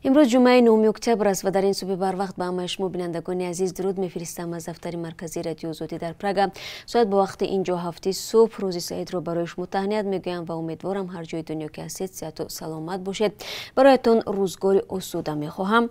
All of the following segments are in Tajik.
Имрӯз ҷумъаи 9 октябр аст ва дар ин субҳи барвақт ба ҳамаи шумо бинандагони азиз дуруд мефиристам аз дафтари марказии Радиои Озодӣ дар Прага. Соат бо вақти инҷо 7 субҳ рӯзи саидро барои шумо таҳният мегӯям ва умедворам ҳар ҷои дунё ки ҳастед сиҳату саломат бошед. Бароятон рӯзгори осуда мехоҳам.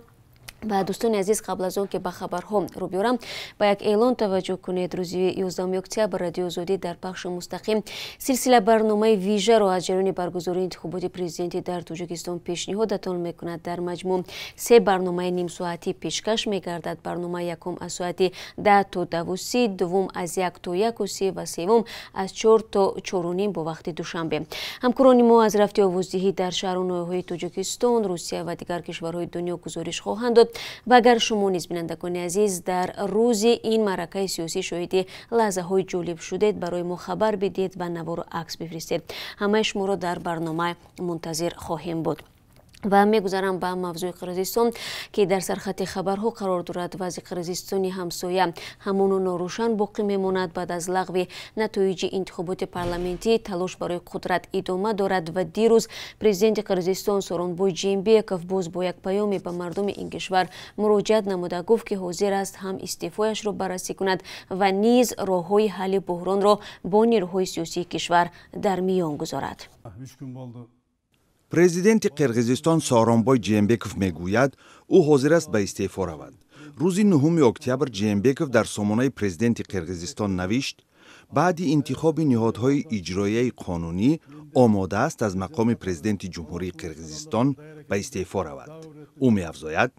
Ва дӯстони азиз, қабл аз он ки ба хабарҳо рӯ биёрам, ба як эълон таваҷҷӯҳ кунед. Рӯзи 11 октябр Радиои Озодӣ дар пахши мустақим силсила барномаи вижаро аз ҷараёни баргузории интихоботи президентӣ дар Тоҷикистон пешниҳодатон мекунад. Дар маҷмӯъ се барномаи нимсоатӣ пешкаш мегардад. Барномаи якум аз соати 10 то 10:30, дуввум аз 1 то 1:30 ва севум аз 4 то 4:30 бо вақти Душанбе. Ҳамкорони мо аз рафти овоздиҳӣ дар шаҳру ноҳияҳои Тоҷикистон, Русия ва дигар кишварҳои дунё гузориш хоҳанд дод. Ва агар шумо низ, бинандагони азиз, дар рӯзи ин маъракаи сиёсӣ шоҳиди лаҳзаҳои ҷолиб шудед, барои мо хабар бидиҳед ва навору акс бифиристед. Ҳамаи шуморо дар барнома мунтазир хоҳем буд. Ва мегузарам ба мавзӯи Қирғизистон, ки дар сархати хабарҳо қарор дорад. Вазъи Қирғизистони ҳамсоя ҳамоно норӯшан боқӣ мемонад. Баъд аз лағви натоиҷи интихоботи парламентӣ талош барои қудрат идома дорад ва дирӯз президенти Қирғизистон Сооронбой Жээнбеков боз бо як паёме ба мардуми ин кишвар муроҷиат намуда гуфт, ки ҳозир аст ҳам истеъфояшро баррасӣ кунад ва низ роҳҳои ҳалли буҳронро бо нерӯҳои сиёсии кишвар дар миён гузорад. Президенти Қирғизистон Сооронбой Жээнбеков мегӯяд, ӯ ҳозир аст ба истеъфо равад. Рӯзи 9 октябр Жээнбеков дар сомонаи президенти Қирғизистон навишт, баъди интихоби ниҳодҳои иҷроияи қонунӣ омода аст аз мақоми президенти Ҷумҳурии Қирғизистон ба истеъфо равад. Ӯ меафзояд: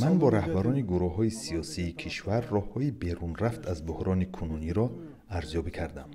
Ман бо раҳбарони гурӯҳҳои сиёсии кишвар роҳҳои берунрафт аз буҳрони кунуниро арзёбӣ кардам.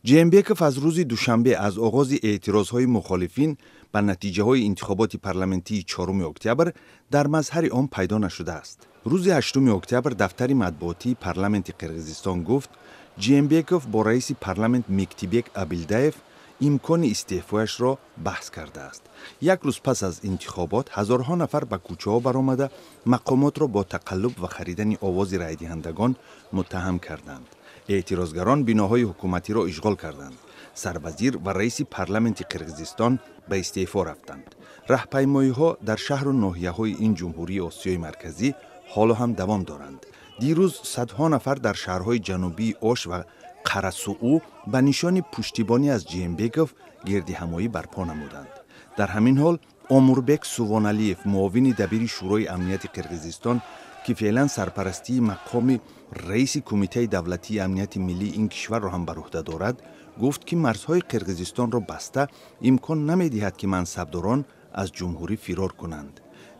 Жээнбеков аз рӯзи душанбе аз оғози эътирозҳои мухолифин ба натиҷаҳои интихоботи парламентии 4 октябр дар мазҳари он пайдо нашудааст. Рӯзи 8 октябр дафтари матбуотии парламенти Қирғизистон гуфт, Жээнбеков бо раиси парламент Мектибек Абилдаев имкони истеъфояшро баҳс кардааст. Як рӯз пас аз интихобот ҳазорҳо нафар ба кӯчаҳо баромада мақомотро бо тақаллуб ва харидани овози райдиҳандагон муттаҳам карданд. Эътирозгарон биноҳои ҳукуматиро ишғол карданд. Сарвазир ва раиси парламенти Қирғизистон ба истеъфо рафтанд. Раҳпаймоиҳо дар шаҳру ноҳияҳои ин ҷумҳурии Осиёи Марказӣ ҳоло ҳам давом доранд. Дирӯз садҳо нафар дар шаҳрҳои ҷанубии Ош ва Қарасуу ба нишони пуштибонӣ аз Жээнбеков гирдиҳамоӣ барпо намуданд. Дар ҳамин ҳол Омурбек Сувоналиев, муовини дабири Шӯрои амнияти Қирғизистон, ки феълан сарпарастии мақоми раиси Кумитаи давлатии амнияти миллии ин кишварро ҳам бар уҳда дорад, гуфт, ки марзҳои Қирғизистонро баста имкон намедиҳад, ки мансабдорон аз ҷумҳурӣ фирор кунанд.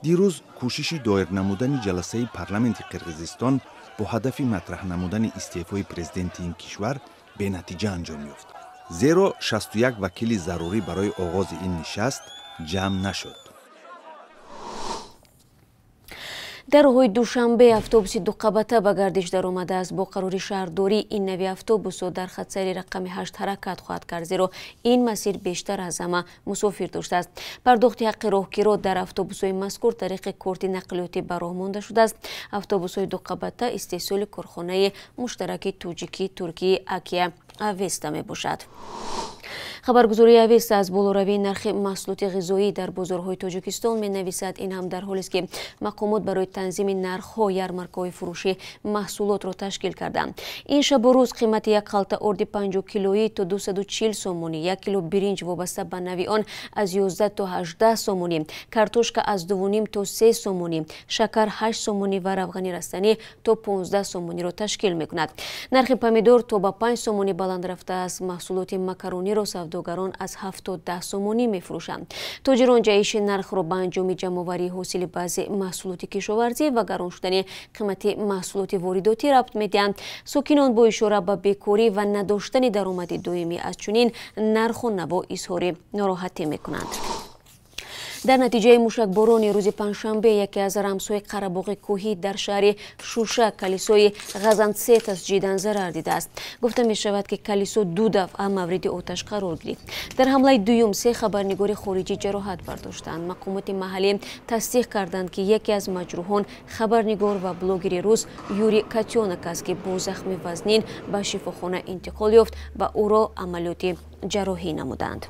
Дирӯз кӯшиши доир намудани ҷаласаи парламенти Қирғизистон бо ҳадафи матраҳ намудани истеъфои президенти ин кишвар бенатиҷа анҷом ёфт, зеро 61 вакили зарурӣ барои оғози ин нишаст ҷамъ нашуд. Дар роҳҳои Душанбе автобуси дуқабата ба гардиш даромадааст. Бо қарори шаҳрдорӣ ин нави автобусҳо дар хатсайри рақами 8 ҳаракат хоҳад кард, зеро ин масир бештар аз ҳама мусофир доштааст. Пардохти ҳаққи роҳкиро дар автобусҳои мазкур тариқи корти нақлиётӣ ба роҳ монда шудааст. Автобусҳои дуқабата истеҳсоли корхонаи муштараки тоҷикӣ туркии Акия Авеста мебошад. Хабаргузории Авеста аз болоравии нархи маҳсулоти ғизоӣ дар бозорҳои Тоҷикистон менависад. Ин ҳам дар ҳолест, ки мақомот барои танзими нархҳо ярмаркаҳои фурӯши маҳсулотро ташкил карданд. Ин шабу рӯз қимати як халта орди 50 килоӣ то 240 сомонӣ, як кило биринҷ вобаста ба нави он аз 11 то 18 сомонӣ, картошка аз 2,5 то 3 сомонӣ, шакар 8 сомонӣ ва равғани растанӣ то 15 сомониро ташкил мекунад. Нархи помидор то ба 5 сомонӣ баланд рафтааст. Маҳсулоти макарониро савдогарон аз 7 то 10 сомонӣ мефурӯшанд. Тоҷирон ҷаҳиши нархро ба анҷоми ҷамъоварии ҳосили баъзе маҳсулоти кишоварзӣ ва гарон шудани қимати маҳсулоти воридотӣ рабт медиҳанд. Сокинон бо ишора ба бекорӣ ва надоштани даромади доимӣ аз чунин нарху наво изҳори нороҳатӣ мекунанд. Дар натиҷаи мушакборони рӯзи панҷшанбе яке аз рамзҳои Қарабоғи кӯҳӣ дар шаҳри Шуша калисои Ғазантсетас ҷиддан зарар дидааст. Гуфта мешавад, ки калисо ду дафъа мавриди оташ қарор гирифт. Дар ҳамлаи дуюм се хабарнигори хориҷӣ ҷароҳат бардоштанд. Мақомоти маҳаллӣ тасдиқ карданд, ки яке аз маҷрӯҳон хабарнигор ва блогери рус Юрий Котёнок аст, ки бо захми вазнин ба шифохона интиқол ёфт ва ӯро амалиёти ҷарроҳӣ намуданд.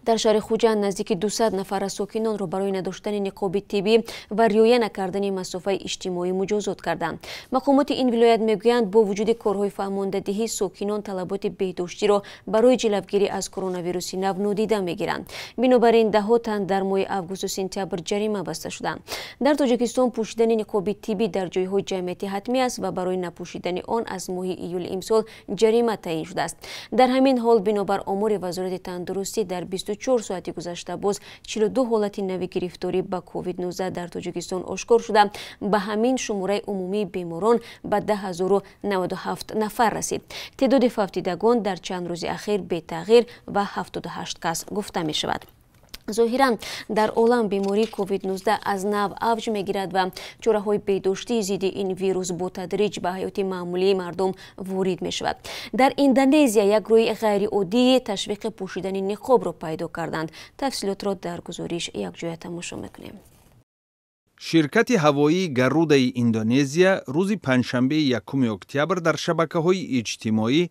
Дар шаҳри Хуҷанд наздики 200 нафар аз сокинонро барои надоштани ниқоби тиббӣ ва риоя накардани масофаи иҷтимоӣ муҷозот карданд. Мақомоти ин вилоят мегӯянд, бо вуҷуди корҳои фаҳмондадиҳӣ сокинон талаботи беҳдоштиро барои ҷилавгирӣ аз коронавируси нав нодида мегиранд. Бинобар ин даҳҳо тан дар моҳи августу сентябр ҷарима баста шуданд. Дар Тоҷикистон пӯшидани ниқоби тиббӣ дар ҷойҳои ҷамъиятӣ ҳатмӣ аст ва барои напӯшидани он аз моҳи июли имсол ҷарима таъин шудааст. Дар ҳамин ҳол бинобар омори Вазорати тандурустӣ дар 24 соати гузашта боз 42 ҳолати нави гирифторӣ ба COVID-19 дар Тоҷикистон ошкор шуда, ба ҳамин шумораи умумии беморон ба 10097 нафар расид. Теъдоди фавтидагон дар чанд рӯзи ахир бетағйир ва 78 кас гуфта мешавад. Зоҳиран дар олам бемории COVID-19 аз нав авҷ мегирад ва чораҳои беҳдоштии зидди ин вирус бо тадриҷ ба ҳаёти маъмулии мардум ворид мешавад. Дар Индонезия як рӯи ғайриоддии ташвиқи пӯшидани ниқобро пайдо карданд. Тафсилотро дар гузориш якҷоя тамошо мекунем. Ширкати ҳавоии Гарудаи Индонезия рӯзи панҷшанбеи 1 октябр дар шабакаҳои иҷтимоӣ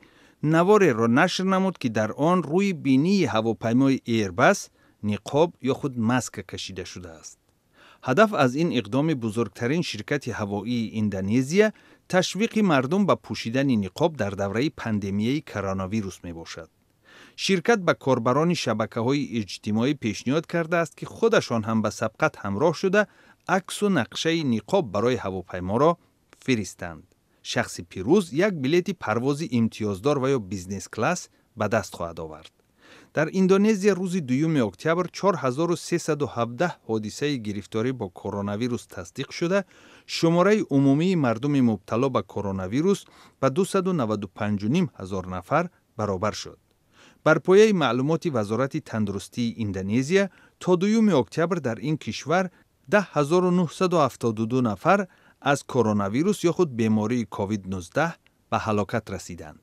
навореро нашр намуд, ки дар он рӯи бинии ҳавопаймои Airbus ниқоб ё худ маска кашида шудааст. Ҳадаф аз ин иқдоми бузургтарин ширкати ҳавоии Индонезия ташвиқи мардум ба пӯшидани ниқоб дар давраи пандемияи коронавирус мебошад. Ширкат ба корбарони шабакаҳои иҷтимоӣ пешниҳод кардааст, ки худашон ҳам ба сабқат ҳамроҳ шуда аксу нақшаи ниқоб барои ҳавопайморо фиристанд. Шахси пирӯз як билети парвози имтиёздор ва ё бизнес-класс ба даст хоҳад овард. Дар Индонезия рӯзи 2 октябр 4317 ҳодисаи гирифторӣ бо коронавирус тасдиқ шуда, шумораи умумии мардуми мубтало ба коронавирус ба 295 ҳазор нафар баробар шуд. Бар пояи маълумоти Вазорати тандурустии Индонезия то 2 октябр дар ин кишвар 10972 нафар аз коронавирус ё худ бемории COVID-19 ба ҳалокат расиданд.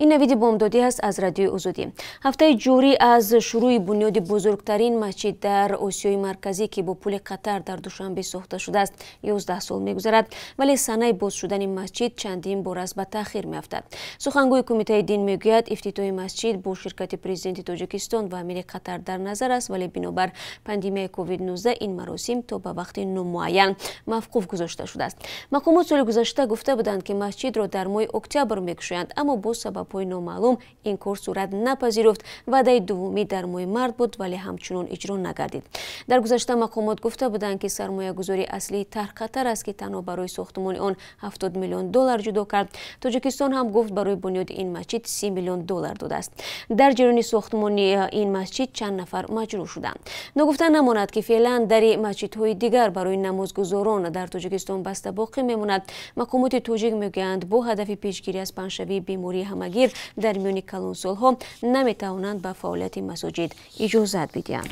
Ин навиди бомдодӣ аст аз Радиои Озодӣ. Ҳафтаи ҷорӣ аз шурӯи бунёди бузургтарин масҷид дар Осиёи Марказӣ, ки бо пули Қатар дар Душанбе сохта шудааст, 11 сол мегузарад, вале санаи боз шудани масҷид чандин бор аст ба таъхир меафтад. Сухангӯи Кумитаи дин мегӯяд, ифтитоҳи масҷид бо ширкати президенти Тоҷикистон ва амири Қатар дар назар аст, вале бинобар пандемияи COVID-19 ин маросим то ба вақти номуайян мавқуф гузошта шудааст. Мақомот соли гузашта гуфта буданд, ки масҷидро дар моҳи октябр мекушоянд, аммо бо сабаб номаълум ин кор сурат напазируфт. Ваъдаи дуввумӣ дар моҳи март буд, вале ҳамчунон иҷро нагардид. Дар гузашта мақомот гуфта буданд, ки сармоягузории аслии тарҳ Қатар аст, ки танҳо барои сохтмони он 70 миллион доллар ҷудо кард. Тоҷикистон ҳам гуфт барои бунёди ин масҷид 30 миллион доллар додааст. Дар ҷараёни сохтмони ин масҷид чанд нафар маҷрӯҳ шуданд. Ногуфта намонад, ки феълан дари масҷидҳои дигар барои намозгузорон дар Тоҷикистон баста боқӣ мемонад. Мақомоти тоҷик мегӯянд, бо ҳадафи пешгирӣ аз паҳншавии бемории ҳамагир дар миёни калонсолҳо наметавонанд ба фаъолияти масоҷид иҷозат бидиҳанд.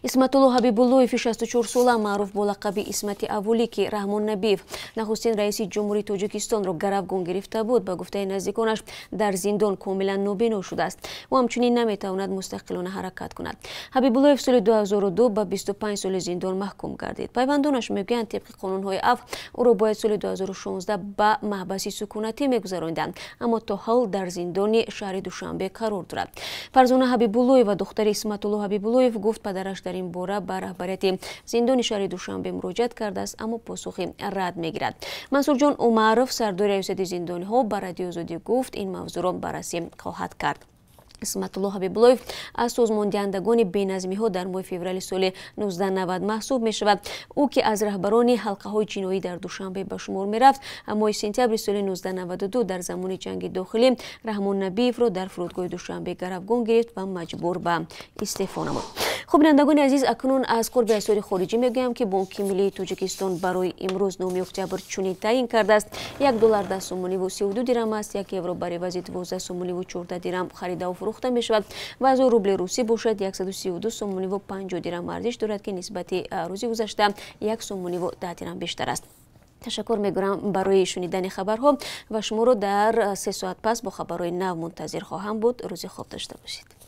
Исматулло Ҳабибуллоеви 64-сола, маъруф бо лақаби Исмати Аввулӣ, ки Раҳмон Набиев, нахустин раиси Ҷумҳурии Тоҷикистонро гаравгон гирифта буд, ба гуфтаи наздиконаш дар зиндон комилан нобино шудааст. Ӯ ҳамчунин наметавонад мустақилона ҳаракат кунад. Ҳабибуллоев соли 2002 ба 25 соли зиндон маҳкум гардид. Пайвандонаш мегӯянд, тибқи қонунҳои афв ӯро бояд соли 2016 ба маҳбаси сукунатӣ мегузаронданд, аммо то ҳол дар зиндони шаҳри Душанбе қарор дорад. Фарзона Ҳабибуллоева, духтари Исматулло Ҳабибуллоев, гуфт падараш дар ин бора ба раҳбарияти зиндони шаҳри Душанбе муроҷиат кардааст, аммо посухи рад мегирад. Мансурҷон Умаров, сардори раёсати зиндониҳо, ба Радиои Озодӣ гуфт, ин мавзӯъро баррасӣ хоҳад кард. Исматулло Ҳабибуллоев аз созмондиҳандагони беназмиҳо дар моҳи феврали соли 1990 маҳсуб мешавад. Ӯ, ки аз раҳбарони ҳалқаҳои ҷиноӣ дар Душанбе ба шумор мерафт, моҳи сентябри соли 1992 дар замони ҷанги дохилӣ Раҳмон Набиевро дар фурудгоҳи Душанбе гаравгон гирифт ва маҷбур ба истеъфо намуд. Хуб, бинандагони азиз, акнун аз қурби асъори хориҷӣ мегӯям, ки Бонки миллии Тоҷикистон барои имрӯз 9 октябр чунин таъин кардааст. 1 доллар 10 сомониву 32 дирам аст, 1 евро бар ивази 12 сомониву 14 дирам харидаву фурӯхта мешавад ва аз рубли русӣ бошад 132 сомониву 50 дирам арзиш дорад, ки нисбати рӯзи гузашта 1 сомониву 10 дирам бештар аст. Ташаккур мегӯрам барои шунидани хабарҳо ва шуморо дар 3 соат пас бо хабарҳои нав мунтазир хоҳам буд. Рӯзи хуб дошта бошед.